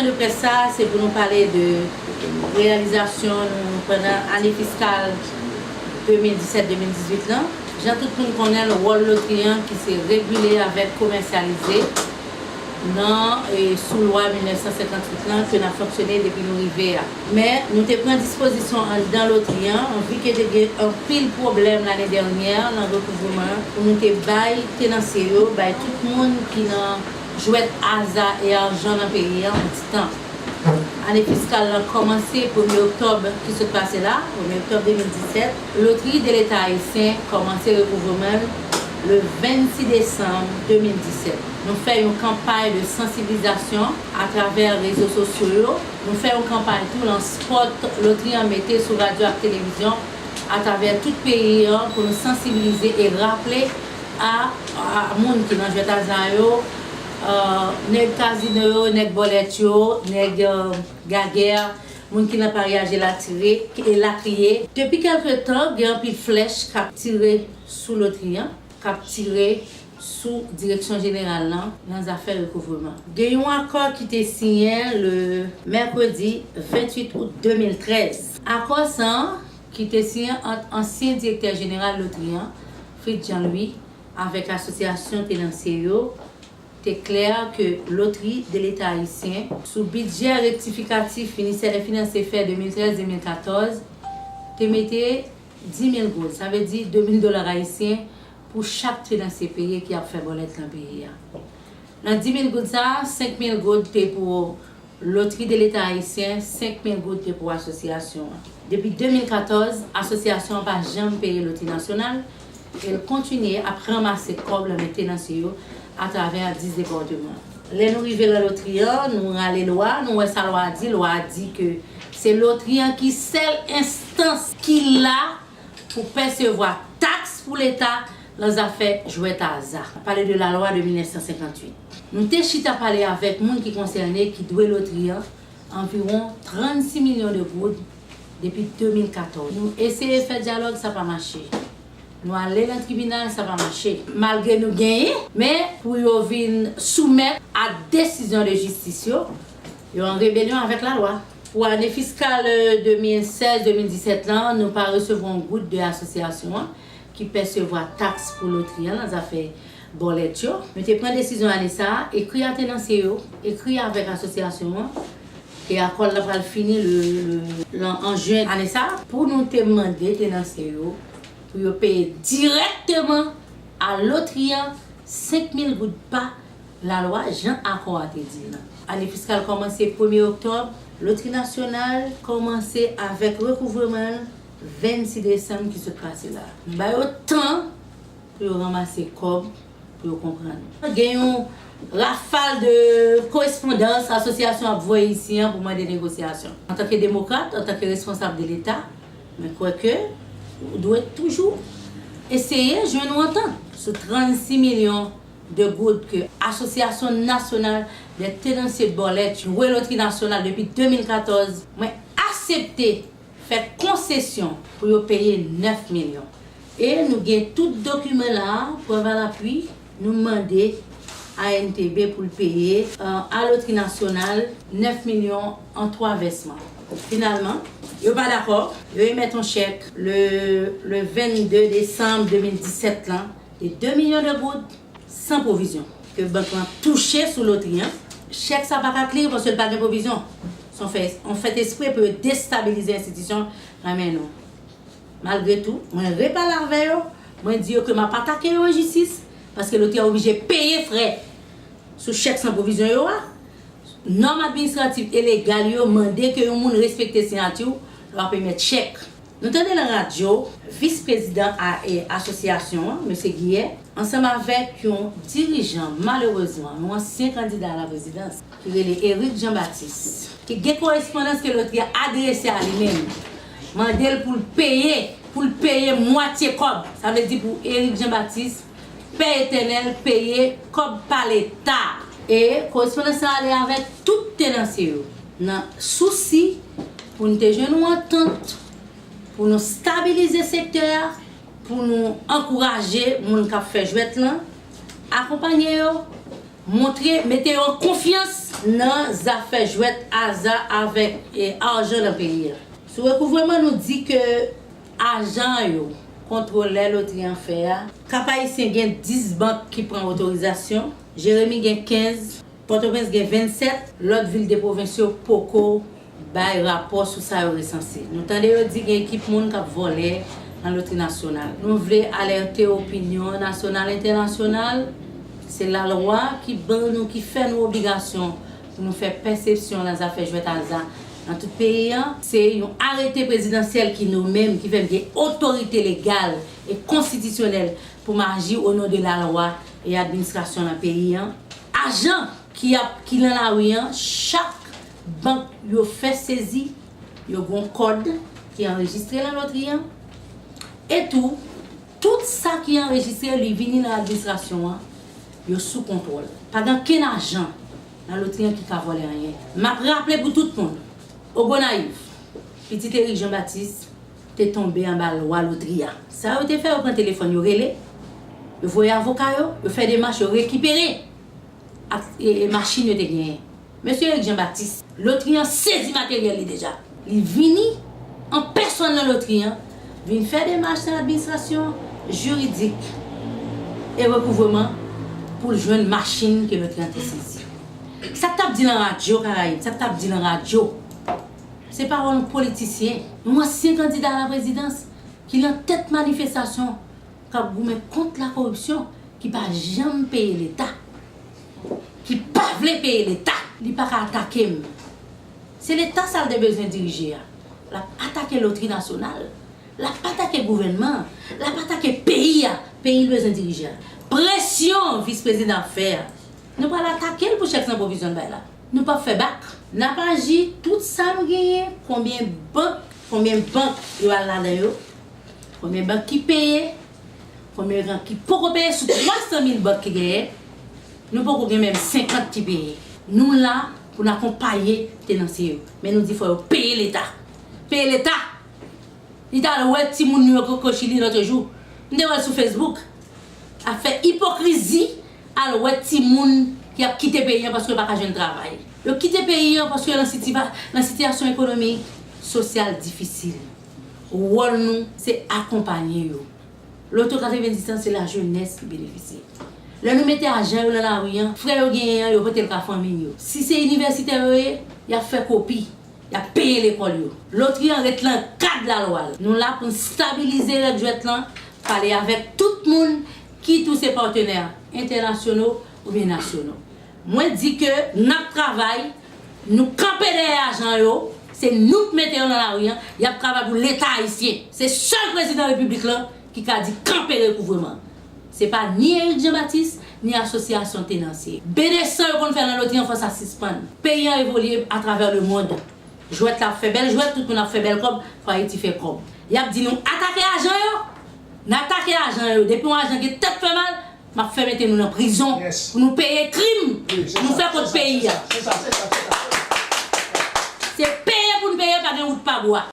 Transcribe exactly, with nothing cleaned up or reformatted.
De près sa a, se pou nou pale de reyalizasyon nou pandan ane fiskal de mil disèt de mil dizuit lan. Jan tout moun konnen, wòl lotri an ki se regile avèk komèsyalize nan, e, sou lwa mil nèf san senkantuit lan ke n ap fonksyone depi nou rive a. Men, nou te pran dispozisyon anndan lotri an, anvi ke te gen anpil pwoblèm lane dènyè nan rekouvreman an, pou nou te bay tenansye yo, bay tout moun ki nan jwèt aza e ajan nan peyi an, yon ti tan. Ane fiskal lan kòmanse premye oktòb ki sot pase la, premye oktòb de mil disèt. Lotri de Leta Ayisyen kòmanse rekouvreman l le vennsis desanm de mil disèt. Nou fè yon kanpay de sansibilizasyon atravè rezo sosyo yo. Nou fè yon kanpay tou lan spòt lotri an mete sou radyo ak televizyon atravè tout peyi an pou nou sansibilize e raple a, a moun ki nan jwèt aza yo, euh, nèg kazino yo, nèg bòlèt yo, nèg, euh, gagè, moun ki nan paryaj elatire, elatriye. Depi kèlke tan, gen anpil flèch k ap tire sou lotri an, k ap tire sou direksyon jeneral lan nan zafè rekouvreman. Gen yon akò ki te siyen le mèkredi venntuit out de mil trèz. Akò sa a, ki te siyen ant ansyen direktè jeneral lotri an, Fritz Jean Louis, avèk asosyasyon tenansye yo, te klè ke Lotri de Leta Ayisyen, sou bidjè rektifikatif Ministè dè Finans te fè de mil trèz de mil katòz, te mete dis mil goud, sa vle di de mil dola ayisyen, pou chak tenansye peye ki ap fè bòlèt nan peyi a. Nan dis mil goud sa a, senk mil goud te pou Lotri de Leta Ayisyen, senk mil goud te pou asosyasyon an. Depi de mil katòz, asosyasyon an pa janm peye lotri nasyonal, e l kontinye ap ranmase kòb nan men tenansye yo atravè dis depatman. Lè nou rive nan lotri an, nou rale lwa, nou wè sa lwa a di. Lwa a di ke se lotri an ki sèl enstans ki la pou pèsevwa taks pou Leta nan zafè jwèt aza. Pale de lalwa de mil nèf san senkantuit. Nou te chita pale avèk moun ki konsène, ki dwe lotri an, anviwon trannsis milyon de goud depi de mil katòz. Nou eseye fè dyalòg, sa pa mache. Nou ale nan tribinal, sa pa mache. Malgre nou genyen, men pou yo vin soumèt a desizyon de jistis yo, yo an rebelyon avèk lalwa. Pou ane fiskal, euh, de mil sèz de mil disèt lan, nou pa resevwa yon goud de asosyasyon an ki pèsevwa taks pou lotri an nan zafè bòlèt yo. Nou te pran desizyon ane sa a, ekri a tenansye yo, ekri avèk asosyasyon an, e akò l la pral fini le, le, lan, an jen ane sa a, pou nou te mande tenansye yo pou yo peye dirèkteman a lotri an senk mil goud pa lalwa, jan akò a te di l lan. Ane fiskal kòmanse premye oktòb, Lotri Nasyonal kòmanse avèk rekouvreman l vennsis desanm ki sot pase la. Nou ba yo tan pou yo ranmase kòb, pou yo konprann. Gen yon rafal de korespondans asosyasyon ap voye isi an pou mande negosyasyon. Antanke demokrat, antanke responsab de Leta, mwen kwè ke ou dwe toujou eseye jwenn yon antant sou trannsis milyon de goud ke Asosyasyon Nasyonal dè Tenansye Bòlèt dwe Lotri Nasyonal depi de mil katòz, mwen aksepte fè konsesyon pou yo peye nèf milyon. E nou gen tout dokiman la, prèv a lapui, nou mande A N T B pou l peye, euh, a Lotri Nasyonal nèf milyon an twa vèsman. Finalman, yo pa dakò, yo emèt yon chèk le, le vennde desanm de mil disèt lan de de milyon de goud san pwovizyon ke bank lan touche sou lotri an. Chèk sa pa ka klire paske l pa gen pwovizyon. Se yon fè, yon fèt espre pou yo destabilize enstitisyon nan men nou. Malgre tou, mwen repale avè yo, mwen di yo ke m ap atake yo an jistis, paske lotri a oblije peye frè sou chèk san pwovizyon yo a. Nòm administratif e legal yo mande ke yon moun respekte siyati w lè w ap emèt chèk. Nou tande nan radyo, vis prezidan a, e, asosyasyon an, mesye Guillet, ansanm avèk yon dirijan, malerezman, yon ansyen kandida a la prezidans, ki rele Eric Jean Baptiste, ki gen korespondans ke lotri a adrese a li menm, mande l pou l peye, pou l peye mwatye kòb. Sa vle di pou Eric Jean Baptiste, Pè Etènèl peye kòb pa Leta. E korespondans la ale avèk tout tenansye yo, nan sousi pou n te jwenn yon antant, pou nou stabilize sektè a, pou nou ankouraje moun k ap fè jwèt lan, akonpanye yo, montre, mete yo an konfyans nan zafè jwèt aza avèk, e, ajan nan peyi a. Sou rekouvreman, nou di ke ajan yo, kontwòlè lotri an fè a, Kap Ayisyen gen dis bank ki pran otorizasyon, Jeremi gen kenz, Pòtoprens gen vennsèt, lòt vil de pwovens yo poko bay rapò sou sa yo resanse. Nou tande yo di gen ekip moun k ap vòlè nan lotri nasyonal. Nou vle alète opinyon nasyonal, entènasyonal, se lalwa ki ban nou, ki fè nou obligasyon pou nou fè pèsepsyon nan zafè jwèt aza nan tout peyi an. Se yon arete prezidansyèl ki nou menm, ki fè n gen otorite legal e konstitisyonèl pou m aji o non de lalwa e administrasyon nan peyi an. Ajan ki ap, ki nan lari an, chak bank yo fè sezi, yo gen yon kòd ki anrejistre nan lotri an. E tou, tout sa ki anrejistre, li vini nan administrasyon an, yo sou kontwòl. Pa gen okenn ajan nan lotri an ki ka vòlè anyen. M ap raple pou tout moun, Ogonayiv, pitit Erik Jean Baptiste te tonbe anba lwa lotri a. Sa yo te fè, yo pran telefòn, yo rele, yo voye avoka yo, yo fè demach, yo rekipere ak, e, e, machin yo te genyen. Mesye Eric Jean Baptiste, lotri an sezi materyèl li deja. Li vini an pèsòn nan lotri an, vin fè demach nan administrasyon jiridik e rekouvreman pou l jwenn machin ke lotri an te sezi. Sa k t ap di nan radyo Karayib, sa k t ap di nan radyo, se pawòl yon politisyen, yon ansyen kandida a la prezidans, ki nan tèt manifestasyon k ap goumen kont lakoripsyon, ki pa janm peye Leta, ki pa vle peye Leta, li pa ka atake m. Se Leta sa l te bezwen dirije a. L ap atake lotri nasyonal. L ap atake gouvènman an. L ap atake peyi a. Peyi l bezwen dirije a. Presyon vis prezidan ap fè a, nou pral atake l pou chèk san pwovizyon l bay la. Nou p ap fè bak. N ap aji tout sa nou genyen, konbyen bank, konbyen bank yo al ladan yo, konbyen bank ki peye, konbyen bank ki poko peye sou twa san mil bank ki genyen. Nou poko gen menm senkant ki peye. Nou la pou n akonpaye tenansye yo. Men nou di fò yo peye Leta. Peye Leta! Li t al wè timoun nou yo kokochili lòt jou. M te wè l sou Facebook. Ap fè ipokrizi, al wè timoun ki ap kite peyi an paske yo pa ka jwenn travay. Yo kite peyi an paske yo nan sitiva-, nan sitiyasyon ekonomik, sosyal difisil. Wòl nou, se akonpanye yo. Loto katrevenndis lan, se lajenès ki benefisye. Lè nou mete ajan yo nan lari an, frè yo genyen an, yo pote l ka fanmi yo. Si se inivèsitè yo ye, y ap fè kopi. Y ap peye lekòl yo. Lotri an ret lan kad lalwa l. Nou la pou n stabilize règ jwèt lan, pale avèk tout moun, kit ou se patnè entènasyonal oubyen nasyonal. Mwen di ke n ap travay, nou kanpe dèyè ajan yo, se nou k mete yo nan lari an, y ap travay pou Leta ayisyen. Se sèl prezidan repiblik lan ki ka di kanpe rekouvreman. Se pa ni Eric Jean Baptiste, ni asosyasyon tenansye. Benen san yo konn fè nan lotri an, fò sa sispann. Peyi an evolye atravè lemonn. Jwèt la ap fè bèl jwèt, tout moun ap fè bèl kòb, fò Ayiti fè kòb. Y ap di nou atake ajan yo, n atake ajan yo. Depi yon ajan gen tèt fè mal, m ap fè mete nou nan prizon pou nou peye krim nou fè kont peyi a. Se peye pou n peye, pa gen wout pa bwa.